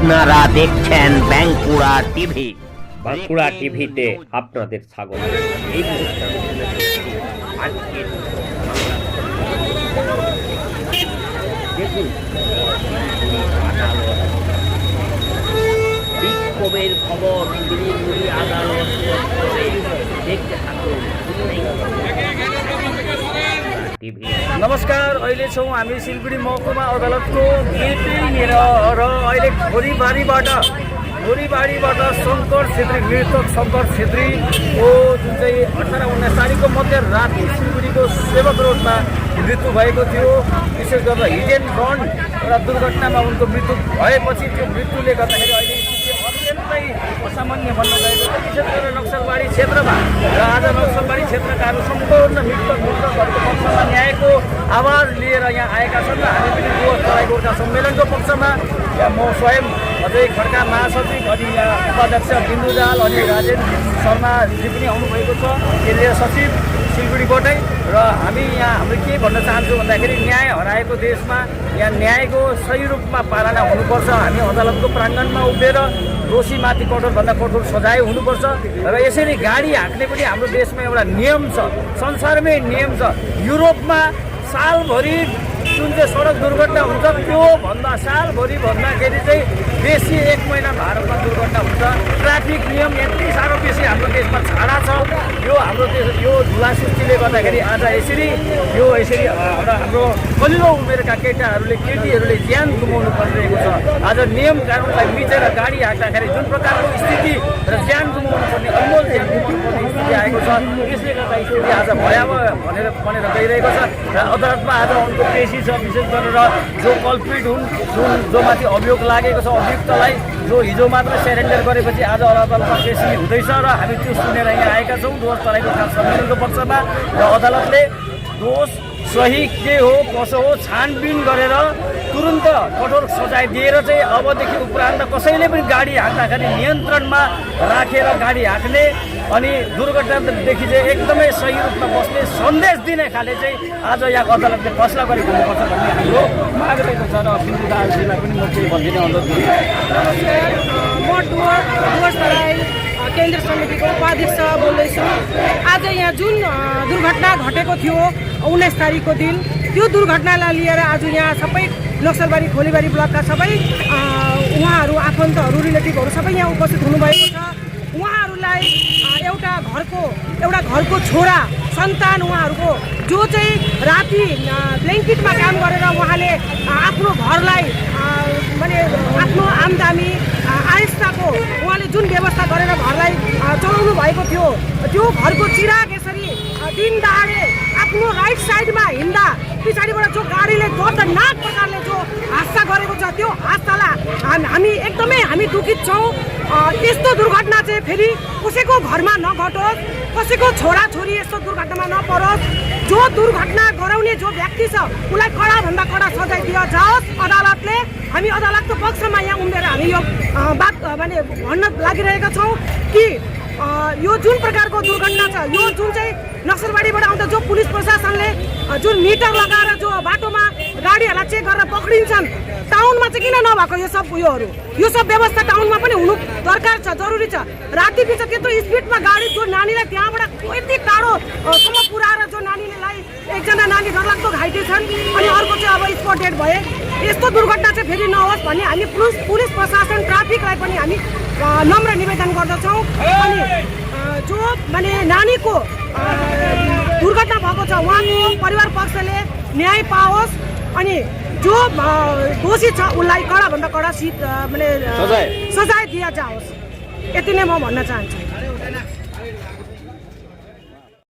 আপনারা দেখছেন বাঁকুড়া টিভি। বাঁকুড়া টিভিতে আপনাদের স্বাগত। এই মুহূর্তে আজকের দেখুন বিক্ষোভের খবর শিলিগুড়ি আদালত দেখতে থাকুন টিভি। नमस्कार, अहिले छौँ हामी सिलगढी महकुमा अदालतको गेटैनिर र अहिले खोरीबारीबाट शङ्कर छेत्री मृतक शङ्कर छेत्रीको जुन चाहिँ 18-19 तारिकको मध्यराति सिलगढीको सेवक रोडमा मृत्यु भएको थियो। विशेष गरेर हिट एन्ड रन एउटा दुर्घटनामा उनको मृत्यु भएपछि त्यो मृत्युले गर्दाखेरि अहिले स्थिति अत्यन्तै असामान्य बन्न गएको छ। विशेष गरेर नक्सलबारी क्षेत्रमा र आज नक्सलबारी क्षेत्रकाहरू सम्पूर्ण मृतकहरूको पक्षमा न्यायको आवाज लिएर यहाँ आएका छन् र हामी पनि डुवर्स तराई गोर्खा सम्मेलनको पक्षमा म स्वयं अझै खड्का महासचिव अनि यहाँ उपाध्यक्ष बिन्दु दाहाल अनि राजेन शर्माजी पनि आउनुभएको छ, केन्द्रीय सचिव सिलगढीबाटै। र हामी यहाँ हाम्रो के भन्न चाहन्छौँ भन्दाखेरि न्याय हराएको देशमा यहाँ न्यायको सही रूपमा पालना हुनुपर्छ। हामी अदालतको प्राङ्गणमा उभिएर दोषीमाथि कठोरभन्दा कठोर सजाय हुनुपर्छ। र यसरी गाडी हाँक्ने पनि हाम्रो देशमा एउटा नियम छ, संसारमै नियम छ। युरोपमा सालभरि जुन चाहिँ सडक दुर्घटना हुन्छ त्योभन्दा सालभरि भन्दाखेरि चाहिँ बेसी 1 महिना भारतमा दुर्घटना हुन्छ। ट्राफिक नियम यति साह्रो बेसी हाम्रो देशमा छाडा छ। यो हाम्रो देश यो धुला सृष्टिले गर्दाखेरि आज यसरी हाम्रो कलिलो उमेरका केटीहरूले ज्यान गुमाउनु परिरहेको छ। आज नियम कानुनलाई मिचेर गाडी हाँक्दाखेरि जुन प्रकारको स्थिति र ज्यान गुमाउनु पर्ने अनमोल ज्यान गुमाउनु पर्ने स्थिति आएको छ, त्यसले गर्दा स्थिति आज भयावह बनेर गइरहेको छ। र अदालतमा आज उनको पेशी छ। विशेष गरेर जो कल्प्रिट हुन्, जो माथि अभियोग लागेको छ, अभियुक्तलाई जो हिजो मात्र सेरेन्डर गरेपछि आज अदालतमा पेशी हुँदैछ र हामी त्यो सुनेर यहाँ आएका छौँ डुवर्स तराई गोर्खा सम्मेलनको पक्षमा। र अदालतले दोष सही के हो कसो हो छानबिन गरेर तुरुन्त कठोर सजाय दिएर चाहिँ अबदेखि उपरान्त कसैले पनि गाडी हाँक्दाखेरि नियन्त्रणमा राखेर गाडी हाँक्ने अनि दुर्घटनादेखि चाहिँ एकदमै सही रूपमा बस्ने सन्देश दिने खाले चाहिँ आज यहाँ अदालतले फैसला गरेको हुनुपर्छ भन्ने हाम्रो माग रहेको छ। र बिन्दु दाहालजीलाई पनि म केही भनिदिने अनुरोध गर्छु। म डुवर्स तराई केन्द्र समितिको उपाध्यक्ष बोल्दैछु। आज यहाँ जुन दुर्घटना घटेको थियो 19 तारिकको दिन, त्यो दुर्घटनालाई लिएर आज यहाँ सबै नक्सलबारी खोलीबारी ब्लकका सबै उहाँहरू आफन्तहरू रिलेटिभहरू सबै यहाँ उपस्थित हुनुभएको छ। उहाँहरूलाई एउटा घरको छोरा सन्तान उहाँहरूको जो चाहिँ राति ब्ल्याङ्केटमा काम गरेर उहाँले आफ्नो घरलाई माने आफ्नो आमदामी आयस्ताको उहाँले जुन व्यवस्था गरेर घरलाई चलाउनु भएको थियो, त्यो घरको चिराग यसरी दिन दहाडे आफ्नो राइट साइडमा हिँड्दा पछाडिबाट जो गाडीले दर्दनाक प्रकारले जो हादसा गरेको छ, त्यो हादसालाई हामी दुखित छौँ। यस्तो दुर्घटना चाहिँ फेरि कसैको घरमा नघटोस्, कसैको छोराछोरी यस्तो दुर्घटनामा नपरोस्। जो दुर्घटना गराउने जो व्यक्ति छ उसलाई कडाभन्दा कडा सजाय दिएर जाओस्। अदालतले हामी अदालतको पक्षमा यहाँ उम्रेर हामी यो बात भन्न लागिरहेका छौँ कि यो जुन प्रकारको दुर्घटना छ, यो जुन चाहिँ नक्सलबारीबाट आउँदा जो पुलिस प्रशासनले जुन मिटर लगाएर जो बाटोमा गाडीहरूलाई चेक गरेर पक्रिन्छन्, टाउनमा चाहिँ किन नभएको यो सब व्यवस्था टाउनमा पनि हुनु दरकार छ, जरुरी छ। राति बिच त्यत्रो स्पिडमा गाडी जो नानीलाई त्यहाँबाट यति टाढोसम्म पुऱ्याएर जो नानीलाई एकजना नानी डरलाग्दो घाइते छन् अनि अर्को चाहिँ अब स्पट डेड भए। यस्तो दुर्घटना चाहिँ फेरि नहोस् भन्ने हामी पुलिस प्रशासन ट्राफिकलाई पनि हामी नम्र निवेदन गर्दछौँ। अनि जो माने नानीको दुर्घटना भएको छ उहाँको परिवार पक्षले न्याय पाओस् अनि जो दोषी छ उसलाई कडाभन्दा कडा सजाय दिया जाओस्। यति नै म भन्न चाहन्छु।